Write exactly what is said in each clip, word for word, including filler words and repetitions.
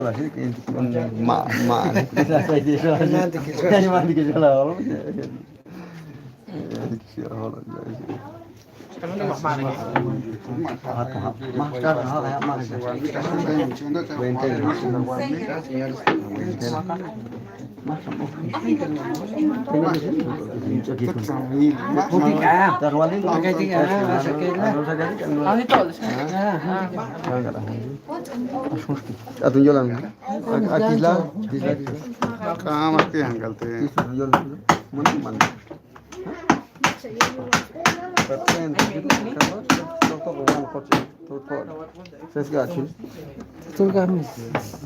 Ma, ma. Sesga chul. Tul gam,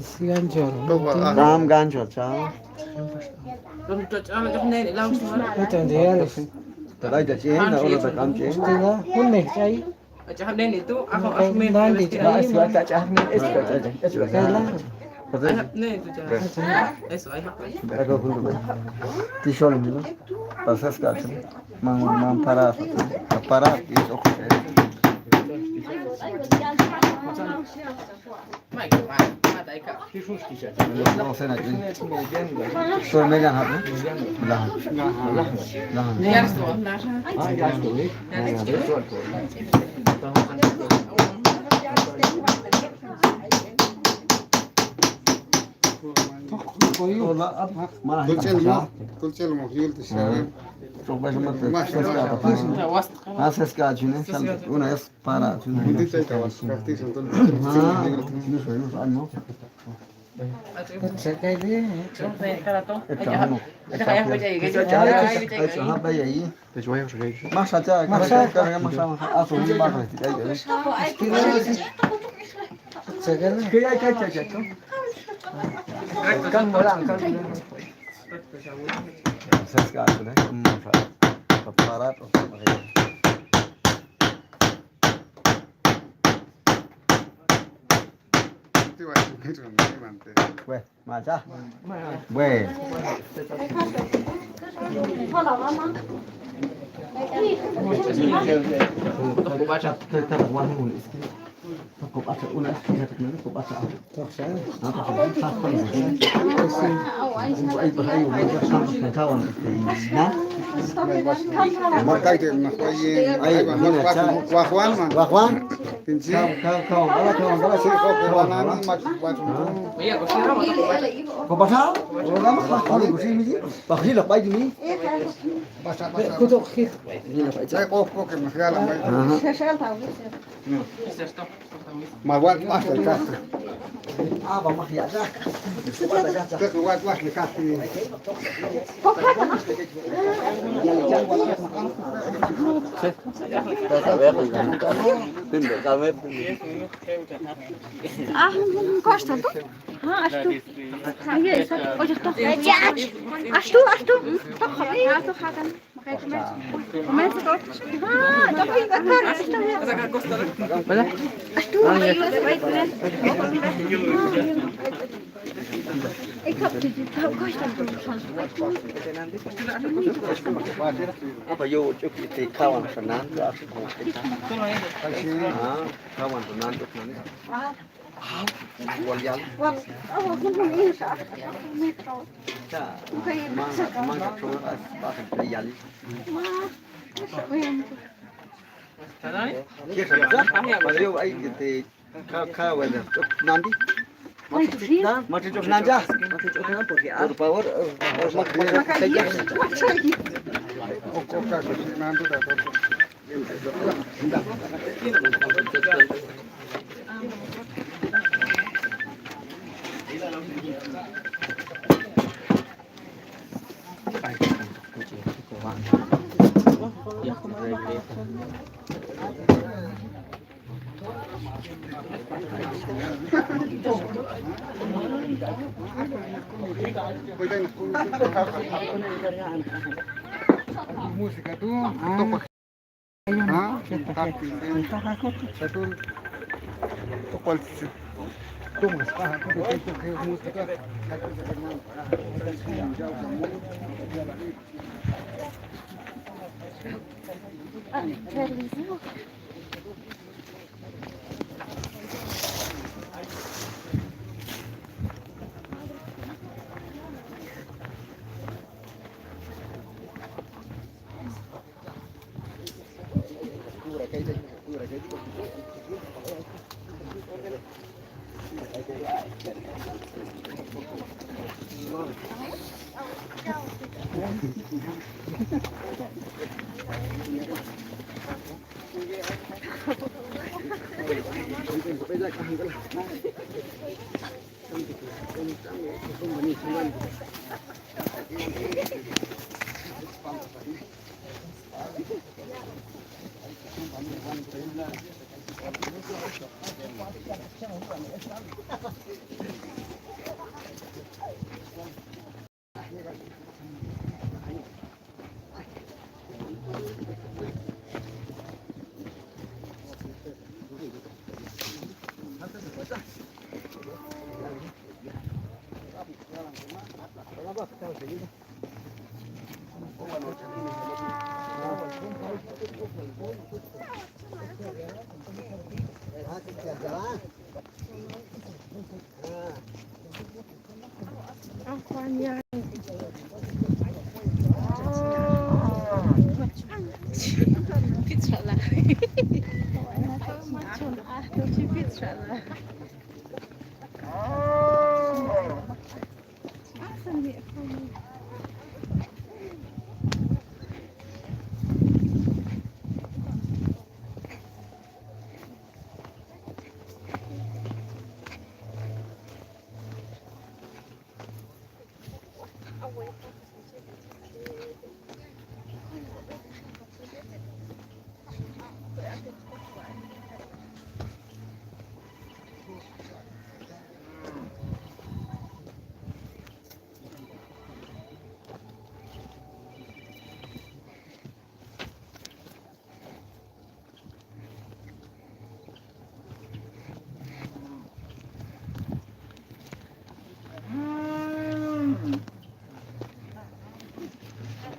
si gan chol. Gam gan chol, cha. Ito, ndi yan. Talay ta chien, na ora ta kam chien. Tila, hun ne, chay. Acha ham neni tu, ajo, ajo, me. Nandi, chay. Eso, ay, ha. Ti xol mi, no? Pasas ka, man, man para, para, y eso. Tulchel mo, tulchel mo, yul ti xawe. Max, max, max, una es para. Bueno. Ma wal b'axtal kaqti'. Wal b'axtal kaqti'. Ah, koxta tu. Ah, axtu. Axtu, axtu. Toq, axtu. Por favor. Música, tú. Ah. Away.